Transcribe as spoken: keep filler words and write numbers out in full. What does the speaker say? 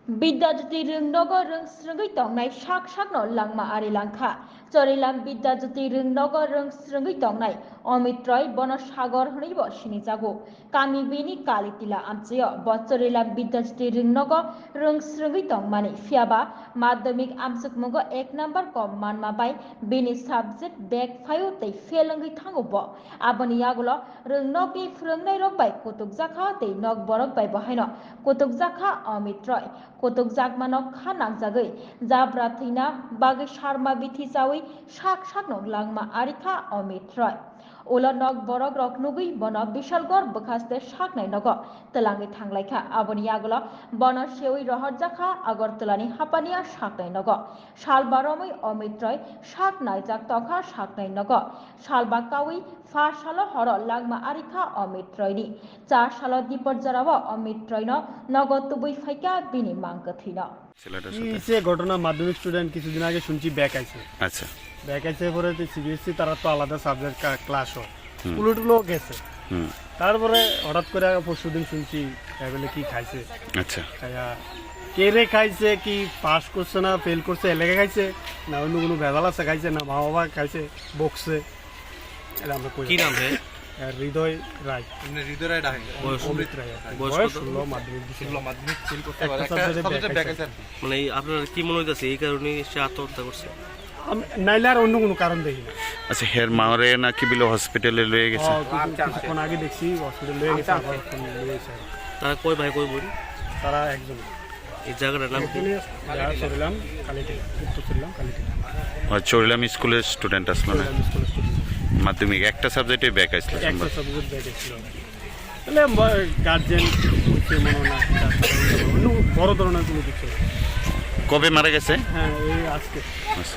Bidyajyoti Rwngnogo rwng srwngwi tongnai sak sakno langma ari langkha. Chorilam Bidyajyoti Rwngnogo rwng srwngwi tongnai Amit Roy bono Sagor hwnwibo sinijago. Kami bini Kalitila amchaio bo Chorilam Bidyajyoti Rwngnogo rwng srwngwi tongmani, phiyaba madhyamik amchukmungo ek number kom manma bai bini subject back phaio tei fail wngwi thango bo. Aboni yagulo rwngnokni phwrwngnairok bai kutukjakha tei nok borok bai bo haino kutukjakha Amit Roy. Kutukjakmano kha nangjagwi jabra thwina bagwi sarma bithi chawi sak sakno langma arikha Amit Roy. Ulo nok borok rok nugwi bono Bishalgarh bwkhaste saknai nogo twlangwi thanglaikha. Aboni yagulo bono sewi rohorjakha Agartala ni hapania saknai nogo. Salba romwi Amit Roy sak naijak tokha saknai nogo. Salba kawi pha salo horo langma arikha Amit Roy ni. Cha salo dipor jorao Amit Roy no nogo tubui phaikha bini mang kwthwi no. ছেলেটার সাথে। এই যে ঘটনা, মাধ্যমিক স্টুডেন্ট কিছুদিন আগে শুনছি ব্যাক আইছে। আচ্ছা। ব্যাক আইছে পরে তো সিবিএসসি, তারা তো আলাদা সাবজেক্ট ক্লাস হয়। হুম। স্কুলে টুলেও গেছে। হুম। তারপরে হঠাৎ করে পরশুদিন শুনছি অ্যাভেলে কি খাইছে। আচ্ছা। খাইয়া কে রে খাইছে, কি পাস করছে না ফেল করছে, এলাকা খাইছে, না অন্য কোনো ভেজাল আছে খাইছে, না মা বাবা খাইছে, বকছে। এটা আমরা কই কি না। নাম হে? আহ, হৃদয় রায়। এমনি হৃদয় রায় ডাকে। বয়স? অমৃত রায় আর কি। বয়স বয়স কত? ষোলো, মাধ্যমিক দিছে। ষোলো, মাধ্যমিক ফেল করতে একটা পারে। একটা সাবজেক্টে সাবজেক্টে ব্যাক ব্যাক আছে। আছে আর কি। মানে এই আপনার কি মনে হইতেছে এই কারণে সে আত্মহত্যা করছে? আমি, নাইলে আর অন্য কোনো কারণ দেখি না। আচ্ছা, হের মারে না কি বিলো হসপিটালে লয়ে গেছে? ও, কিছু, আচ্ছা, আচ্ছা। কিছুক্ষণ আগে দেখছি হসপিটাল লয়ে গেছে, আচ্ছা, আবার আচ্ছা। ফোন লয়ে গেছে আর কি। তারা কয় ভাই কয় বোন? তারা একজন। এই জায়গাটার নাম কি? এখানে যারা চড়লাম, কালীটিলা, উত্তর চড়লাম, কালীটিলা। আর চড়লাম স্কুলের স্টুডেন্ট আসলো না? চড়লাম স্কুলের স্টুডেন্ট। মাধ্যমিক একটা সাবজেক্টে ব্যাক আসলো একটা সোমবার। সাবজেক্ট ব্যাক আসলো। তাহলে গার্জেন হচ্ছে মনে হয় না, অন্য বড় ধরনের কোনো কিছু। কবে মারা গেছে? হ্যাঁ, এই আজকে। আচ্ছা।